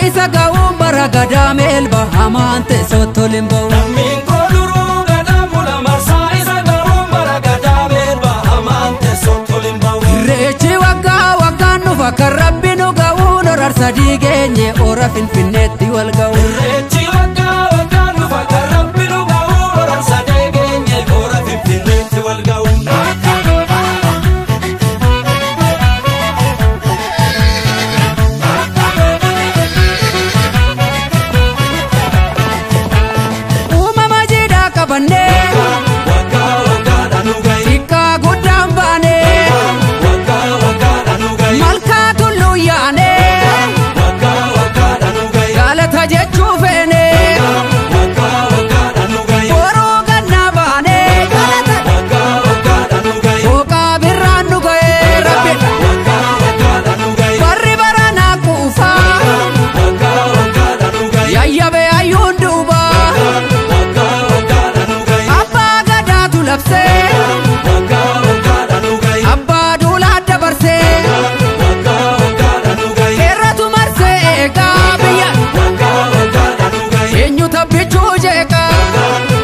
isa ga'uun bara gadaa meelba hamaan teessootti ol hin ba'u. Lammiin koo duruu gadaa bula marsaa isa ga'uun bara gadaa meelba hamaan teessootti ol hin ba'u. Irreechi waggaa waggaan dhufa kan rabbi nu ga'uun horar sadii geenye hora Finfinneetti wal ga'u. Irreechi waggaa waggaan dhufa kan rabbi nu ga'uun horar sadii geenye hora Finfinneetti wal ga'u. Uumama jiidhaa qabannee Waggaa waggaadhaan nu ga'i. xiqqaa guddaan baanee Waggaa waggaadhaan nu ga'i. malkaa tulluu yaanee Waggaa waggaadhaan nu ga'i. galata jechuu feenee Waggaa waggaadhaan nu ga'i. boruu gannaa baanee galata Waggaa waggaadhaan nu ga'i. hooqaa birraan nu ga'ee rabbi Waggaa waggaadhaan nu ga'i. warri baranaa quufaa Waggaa waggaadhaan nu ga'i. yayyabee hayyuun duubaa Waggaa waggaadhaan nu ga'i. abbaa gadaatu labsee Waggaa waggaadhaan nu ga'i. abbaa duulaa dabarsee Waggaa waggaadhaan nu ga'i. seeratu marsee eegaa biyya Waggaa waggaadhaan nu ga'i. eenyu tabbichuu jeeqaa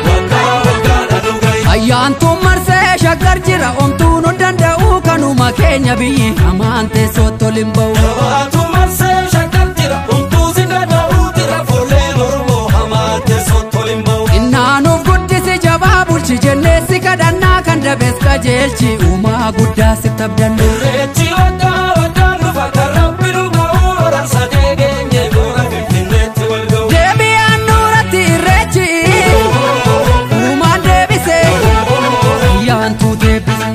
Waggaa waggaadhaan nu ga'i. ayyaantuun marsee shaggar jira omtuun hin danda'u kanuma keenya biyyi hamaan teessootti ol hin ba'u. Jabaatu marsee shaggar jira homtuu si danda'u jira fuulleen Oromoo hamaan teessootti ol hin ba'u. Innaanuuf guddisi jabaa bulchi jennee si kadhannaa kan dabees qajeelchi uumaa guddaa si tabdannu. Irreechi waggaa waggaan dhufa kan rabbi nu ga'u horar sadee geenye hora Finfinneetti wal ga'u. Deebi'aan nuuratti irreechi uumaan deebise ayyaantuu deebise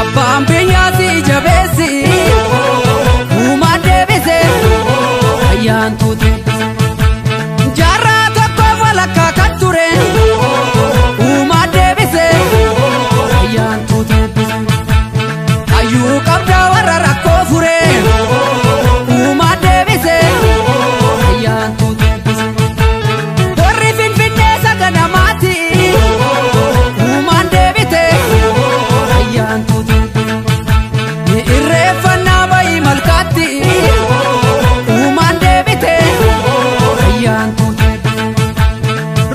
abbaan biyyaa si jabeessi uumaan deebise ayyaantuu deebise jaarraa tokko walakkaa kan ture uumaan deebise ayyaantuu deebise hayyuu qabdaa warra rakkoo fure uumaan deebise ayyaantuu deebise warri Finfinnee saganamaati uumaan deebite ayyaantuu deebise ni irreeffannaa bayii malkaatti uumaan deebite ayyaantuu deebise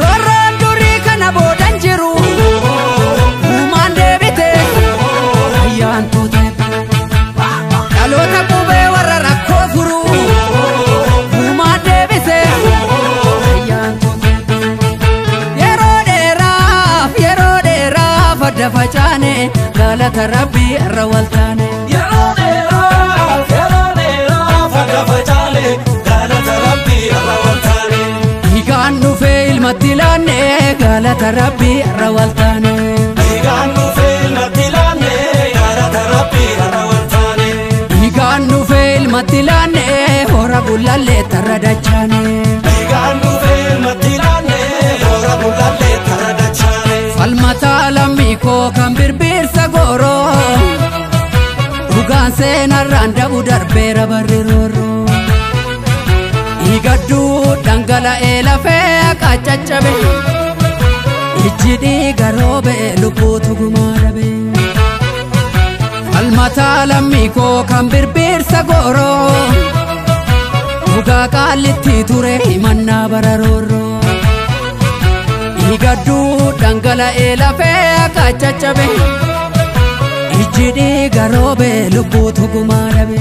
roorroon durii kana boodan jiru uumaan deebite ayyaantuu deebise dhaloota qubee warra rakkoo furu uumaan deebise ayyaantuu deebise yeroo dheeraaf adda facaane galata rabbii irra waltaane. Yeroo dheeraaf adda facaane galata rabbii irra waltaane. Dhiigaan dhufee ilmatti laanne galata rabbii irra waltaane. Dhiigaan dhufee ilmatti laanne galata rabbii irra waltaane. Dhiigaan dhufee ilmatti laanne hora bulallee tarra dachaane. Dhiigaan dhufee ilmatti laanne hora bulallee tarra dachaane. Falmataa lammii koo kan birbirsa gooroo dhugaan seenarraan dabu darbeera barri roorroo. Dhiigadduu dhangala'ee lafee akka caccabe ijji dhiiga roobe lubbuutu gumaa dhabe. Falmataa lammii koo kan birbirsa gooroo dhugaa qaallitti ture himannaa bara roorroo. Dhiigadduu dhangala'ee lafee akka caccabe ijji dhiiga roobe lubbuutu gumaa dhabe.